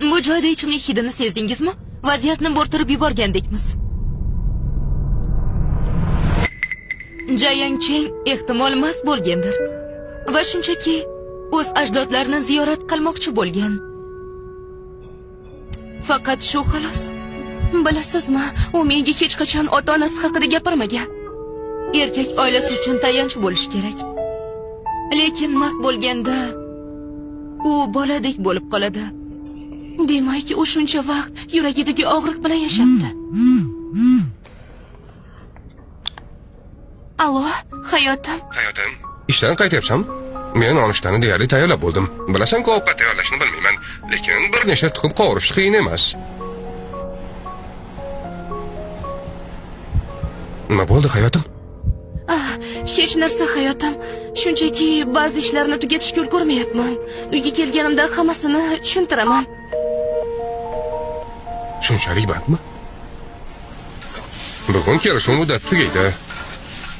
Bu joyda ichimlik hidini sezdingizmi? Vaziyatni bo'rttirib yuborgandekmiz. Jayang Cheng ehtimol mast bo'lgandir. Va shunchaki o'z ajdodlarini ziyorat qilmoqchi bo'lgan. Faqat shu xolos. Bilasizmi, u menga hech qachon ota-onasi haqida gapirmagan. Erkak oilasi uchun tayanch bo'lishi kerak. Lekin mast bo'lganda u boladek bo'lib qoladi. Demak, u shuncha vaqt yuragidagi og'riq bilan yashabdi. Allo, hayotim. Hayotim. Ishdan qaytyapsan? Men nonushtani deyarli tayyorlab bo'ldim. Bilasan-ku, ovqat tayyorlashni bilmayman, lekin bir nechta tuxum qovurish qiyin emas. Nima bo'ldi hayotim? Ah, hech narsa hayotim. Shunchaki ba'zi ishlarni tugatishga ulgurmayapman. Uyga kelganimda hammasini tushuntiraman. Shunchalik bandmi? Bugun kelishuv muddati tugaydi.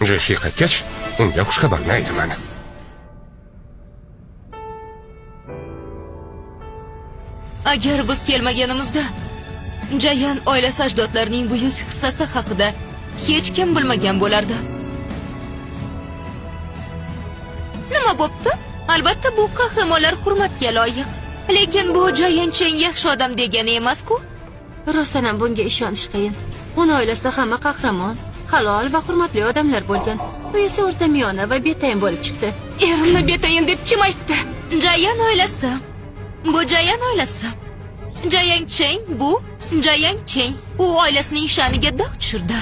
Jeshi qaytgach, unga xushxabarni aytaman. Agar biz kelmaganimizda Jayan oilasi ajdodlarining buyuk hissasi haqida hech kim bilmagan bo'lardi. Nima bo'pti? Albatta bu qahramonlar hurmatga loyiq. Lekin bu Jayan Cheng yaxshi odam degani emas-ku. Rostdan ham bunga ishonish qiyin. Uni oilasida hamma qahramon, halol va hurmatli odamlar bo'lgan. U esa o'rtamiyona va betayin bo'lib chiqdi. Erimni betayin deb kim aytdi? Jayan oilasi. Bu Jayan oilasi. Jayan Cheng bu Jayan Cheng. U oilasining sha'niga dog' tushirdi.